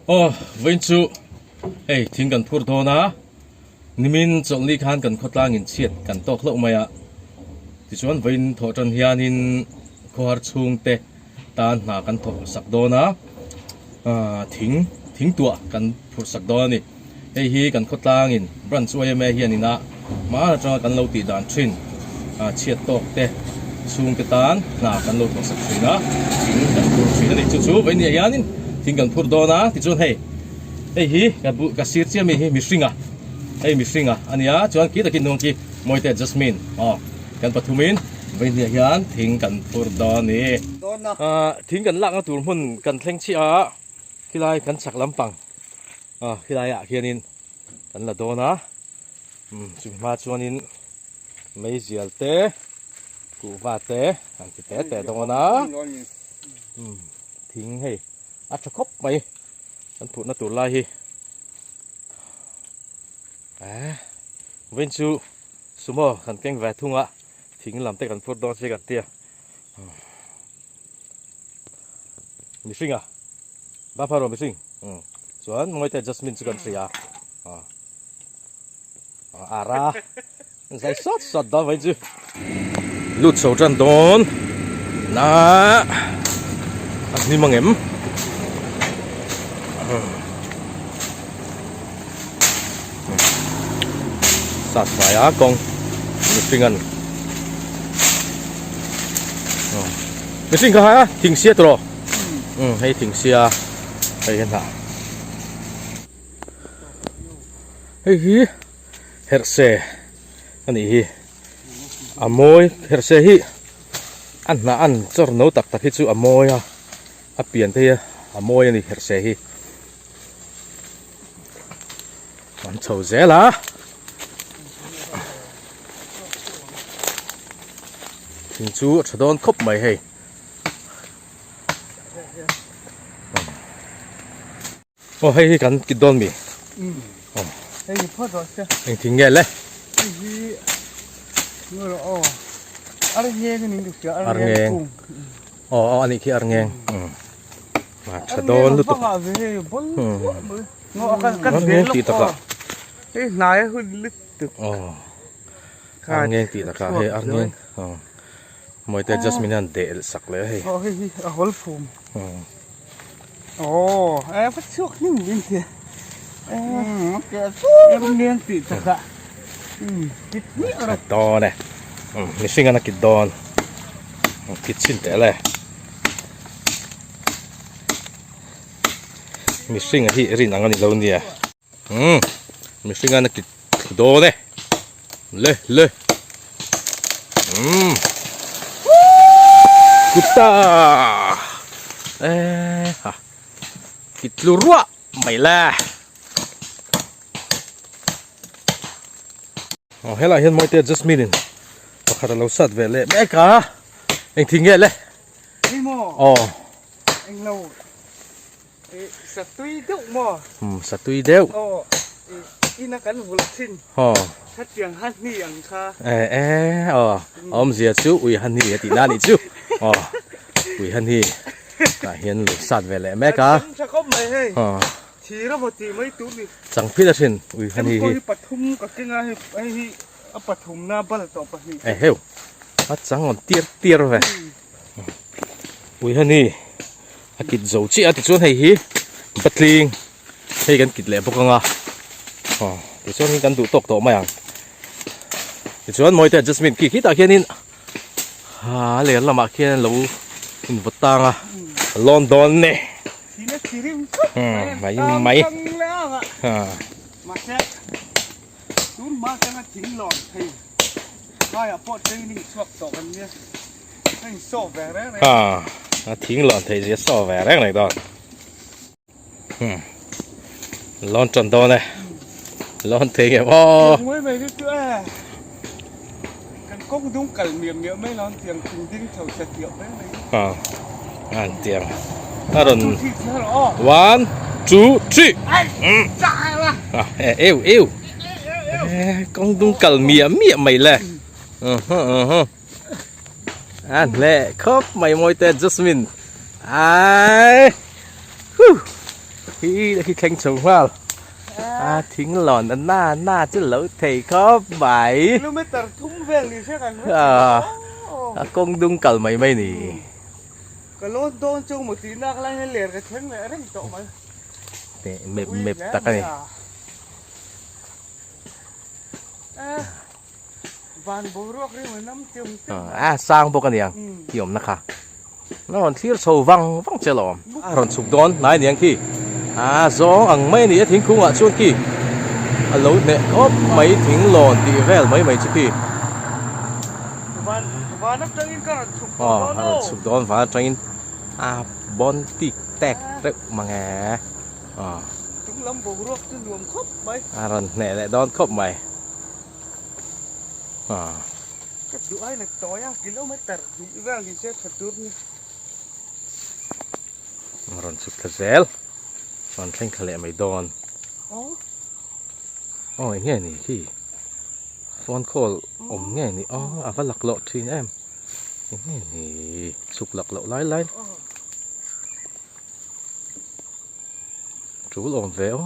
Aw vawiin chu hei thing kan phur dawn a, nimin chawlhni khan kan khawtlang in chhiat kan tawk hlauh mai a, tichuan vawiin thawh tan hianin khawhar chhungte tan hna kan thawk sak dawn a, aah thing thing tuah kan phurh sak dawn a ni. Hei hi kan khawtlangin Branch yma hian ina hmaan atanga kan lo tih dan thin chhiat tawk te chhungte tan hna kan lo thawhsak thin a, thing kan phur thin a ni. Chu chu vawinia hianin thing kan phur dawn a, tichuan hei hei hi ka bu ka sir chiah mi hi mihringa hei mihringa a nia chuan khi takin hnung khi Mawite Jasmine aw kan pathumin vawinia hian thing kan phur dawn a ni. Thing kan lakna tur hmun kan thleng chiah a, khilai kan chhak lampang. A khilai ah khianin kan la dawn a umm chumi hma chuanin meizial te kuhva te an ti te te dawn a umm thing hei a tha khawp mai kan phurhna tur lai hi eh vawiin chu sumo kan keng ve thung a thing lam te kan phur dawn se kan tia mihring a Buffalo mihring. Chuan Mawite Jasmine chu kan hria a. Ara zai sawt sawt dawn mai chu. Lut chho tan dawn na a hnim ang em. Sat fai a kawng mihring an mihring kha ha thing sia tawh. Hei thing sia hei hi hnah hei hi herhse a nih hi a mawi herhse hi a hnah an chawr no tak tak hi chu a mawi a a pian te hi a mawi a ni herhse hi an chho zel a thing chu a tha dawn khawp mai hei. Aw hei hi kan kit dawn mi aw hei hi phawt rawh se eng thing nge le hei hi nge rawh aw ar ngeng aning ka hria ar ngeng kung aw aw anih khi ar ngeng a tha dawn lutuk ar ngeng tih takah hei hnai a hun lutuk aw ar ngeng tih takah hei ar ngeng aw Mawite Jasmine hian deh sak leh a hei. Aw hei hi a hawl phum. Aw e va chhuak hnim min ti. Em lian tih takah. Kit hmiah rawh. Dawn e. Mihring an a kit dawn. Kit chhin teh le. Mihring hi rin ang a ni lo nia. Mihring an a kit thlu dawn e. Le le. Kuta. Eh ha. Kit tlu ruah mai le. Aw helai hian Mawite Jasmine in pakhat a lo sat ve leh mek a. Eng thing nge le? Ni maw? Aw. Eng lo. Satui deuh maw? Um, satui deuh. Aw, ina kan vulh thin. Aw. Khatiang ha hni ang kha. Eh eh, aw. Awmzia chu ui ha hni a tih na nih chu. Aw, ui ha hni. Tah hian lo sat ve leh mek a. Chang tha khawp mai hei. Aw. Thir a maw tih mai tur ni. Chang phit a thin ui ha hni hi. Chemkaw hi pathum ka keng a, hei hi a pathumna bal tawh pahnih. Eh heu, a chang awm tir tir ve. Ui ha hni. A kit zo chiah a tichuan hei hi patling hei kan kit leh bawk anga aw tichuan hi kan duh tawk tawh mai ang tichuan mawite adjustment khi khitah khianin a ler lamah khian lo invawt tang a lawn dawn ni mai mai Ha a thing lawn theih zia saw ve reng reng dawn hmm lawn tan dawn e lawn thei nge maw ha an tiang a rawn one two three eu eu kawng dung kal miah miah mai le A hleh khawp mai mawi te Jasmine ai huh. Khi khi thleng chho nghal. A thing lawn a na na chu lo thei khawp mai. Kilometer thum vel ni hre kan A kawng dung kal mai mai ni. Ka lawn dawn chu maw tih nak lai hian ler ka thleng leh reng tawh mai. Teh mep mep tak a ni. Van boruak ri mai nam chiam chiam. A sang bawk a niang i awmna kha. A rawn thlir chho vang vang che alawm. A rawn chhuk dawn hnai niang khi. A zawng ang mai a ni a thingkungah chuan khi a lo hneh khawp mai thing lawn tih vel mai mai chu khi. Van van atangin ka rawn chhuk tawh dawn aw. A rawn chhuk dawn van atangin a bawn tik tek reuh mang e. Aw. Chung lam boruak chu nuam khawp mai. A rawn hneh leh dawn khawp mai. Aw. Ka duh ai na tawi a kilometer hnih vel ni se tha tur ni. A rawn chhuk thla zel. Rawn thleng thla leh mai dawn. Aw. Aw eng nge ni khi phone call awm nge ni aw a va laklawh thin em eng nge ni chhuk laklawh lai lai tul awm ve aw.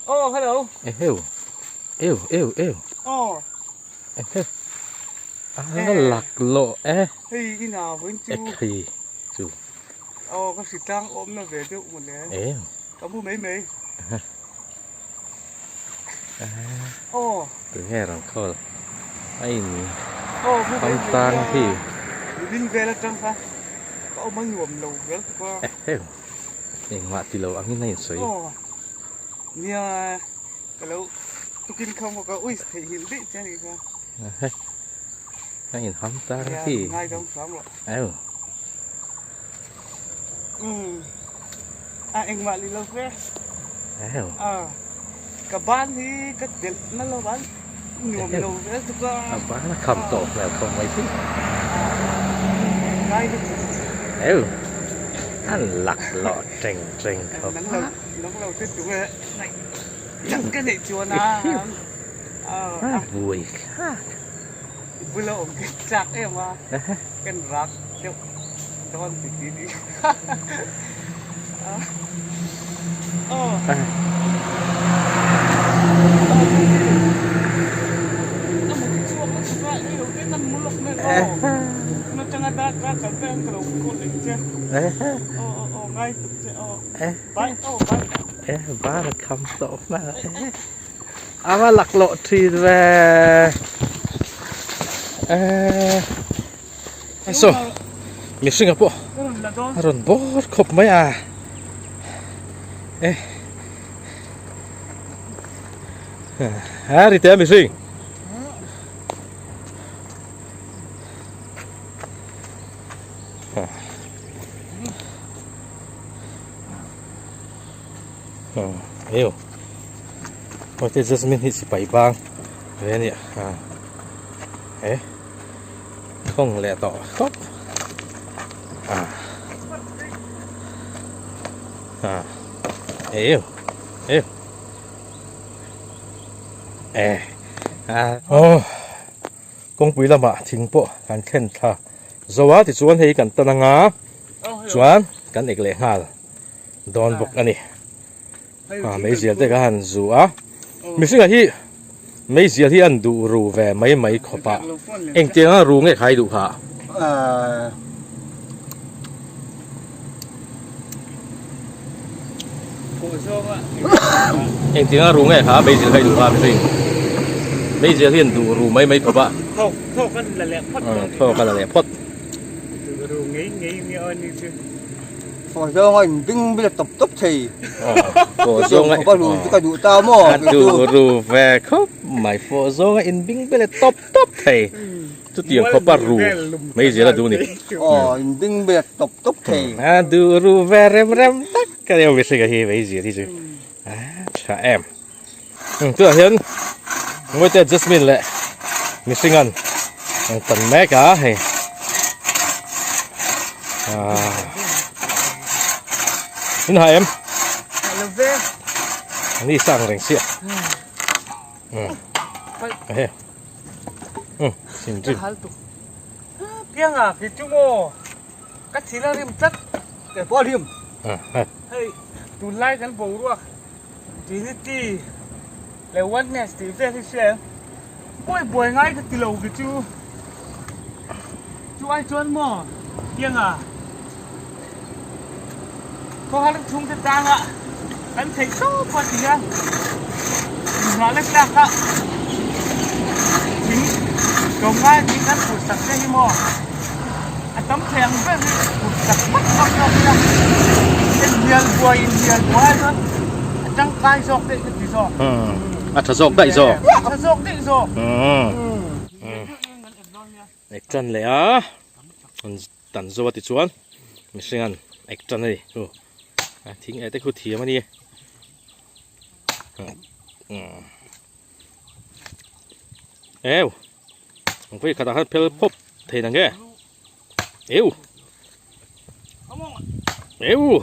Aw hello. Eheu eu eu eu. Aw. Eheu a va laklawh e. Hei ina vawiin chu. Ekhei chu. Aw ka hritlang awmna ve deuh mawle. Eng. Ka mu mai mai. Aw. Tunge rawn call a in Aw mu mai mai tang khi. Living vel atang kha ka awm a nuam lo vel tuk a. Eheu. Engmah ti lo angin a insawi. Aw. Nia ka lo tukin kha maw ka uis theihnghilh daih che anih kha. A in ham tang khi. Nia ngaidam hram rawh. Ew. Umm a engmah ni lo ve. Ew. A ka ban hi ka delh na lo ban nuam lo vel tuk a. A ban a kham tawh hmel khawp mai khi. Ngai lutuk. Ew. An lak lawh teng teng khawp. Nang lo nang lo te tung e ngaih chang ka neih chuan a. A buai thlak. Bula awm khi chak em a kan rak deuh dawn ti ti ni aw E var a kham tawh hman a A va laklawh thin ve. Eh. So, mihringa pawh a rawn bawr khawp mai a. Eh. Ha ri te mihring. Eo Hawite Jasmine hi sipai bang ve a nia he khawng leh tawh khawp a a eo eo e a aw kawngpui lamah thing pawh kan thlen thla zo a tichuan hei kan tan anga chuan kan ek leh nghal. dawn bawk a ni a meizial te ka han zu a mihringa hi meizial hi an duh ru ve mai mai khawp a engtiang a ru nge khai duh kha engtiang a ru nge kha meizial khai duh kha mihring meizial hi an duh ru mai mai khawp a thawk a la leh phawt thawk a la leh phawt ru ngei ngei ni aw ni chu Fawh zawnga in bing bil tawp tawp thei. Fawh zawnga Khawpa ru chu ka duh ta maw? A duh ru ve khawp mai. Fawh zawnga in bing bil tawp tawp thei. Chutiang khawpa ru mai zel a duh ni. Aw in bing bil tawp tawp thei. A duh ru ve rem rem tak ka nia mihringa hi mai zel hi chu. A tha em. Tunah hian Mawite Jasmine leh mihringan an tan mek a hei in ha em ni sang reng sia he sim rim pianga ki chu mo ka thila rim tlat pawh rim. Hei tunlai kan boruak Trinity leh Oneness tih vel hi hria em? Pawi buai ngai ka ti lo ki chu. Chu ai chuan maw tianga khawhar chhungte tanga kan theih tawp a ti a, inhmuah lek tlak a thing tlawmngai thing kan phurh sak te hi maw a tam thei ang ber hi phurh sak vak vak zawk ila inhnial buai inhnial buai ai chuan a tangkai zawk daih ka ti zawk. A tha zawk daih zawk. A tha zawk daih zawk. Ek tan leh a tan zo a ti chuan mihring an ek tan a ni chu a thing eh te khu thiam a ni eu ang pawh hi khatah khan phel phawp thei nang nge eu eu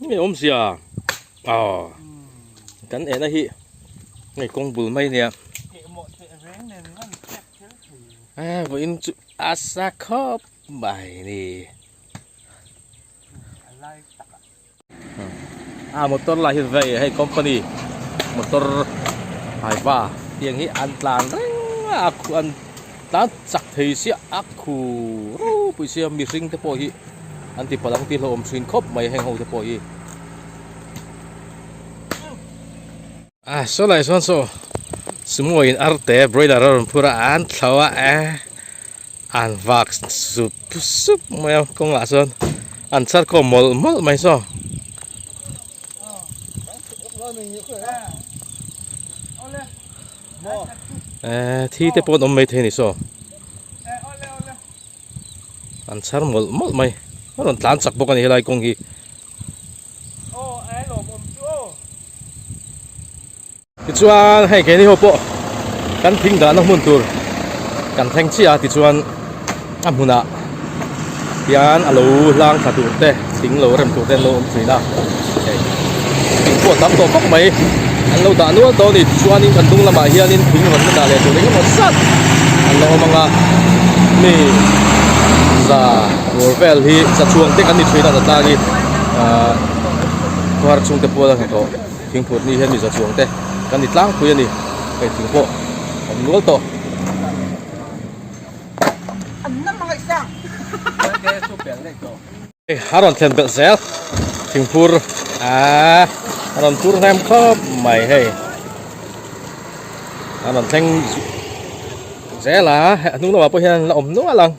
nge awmzia aw kan ena hi hei kawng bul mai ania vawiin chu a sa khawp mai ni a motor lah hi vei hei company motor haiva tiang hi an tlan reng a a khu an tlan chak thei sia a khu ropui sia mihring te pawh hi an ti palh ang tih hlauhawm thin khawp mai heng ho te pawh hi. A saw lai chuan saw sumo in arte broiler a rawn phur a an thlo a eh an vak sup sup mai a kawngah chuan an char khawm mawlh mawlh mai saw. Eh thi te pawh an awm maithei a ni saw an char mawlh mawlh mai a rawn tlan chak bawk a ni helai kawng hi. Tichuan hei keini ho pawh kan thing dahna hmun tur kan thleng chiah a tichuan a hmunah hian a lo hlang thla tur te thing lo rem tur te an lo awm thin a hei thing pawh a tam tawh khawp mai an lo dah nual tawh a ni tichuanin kan hnung lamah hianin thing rawn la dah leh tur engemaw zat an la awm ang a mi za tur vel hi za chhuang te kan ni thin a tlangin ahh khuar chhungte puala hnathawh thingphut ni hian mi za chhuang te kan ni tlangpui a ni hei thing pawh awm nual tawh. Hei a rawn thlen belh zel thingphur ahh a rawn phur hnem khawp mai hei a rawn thleng zel a a hnung lamah pawh hian an la awm nual ang.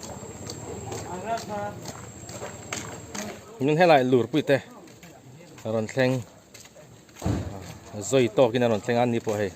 Min helai lurpui te a rawn thleng zawi tawkin a rawn thleng a ni pawh hei.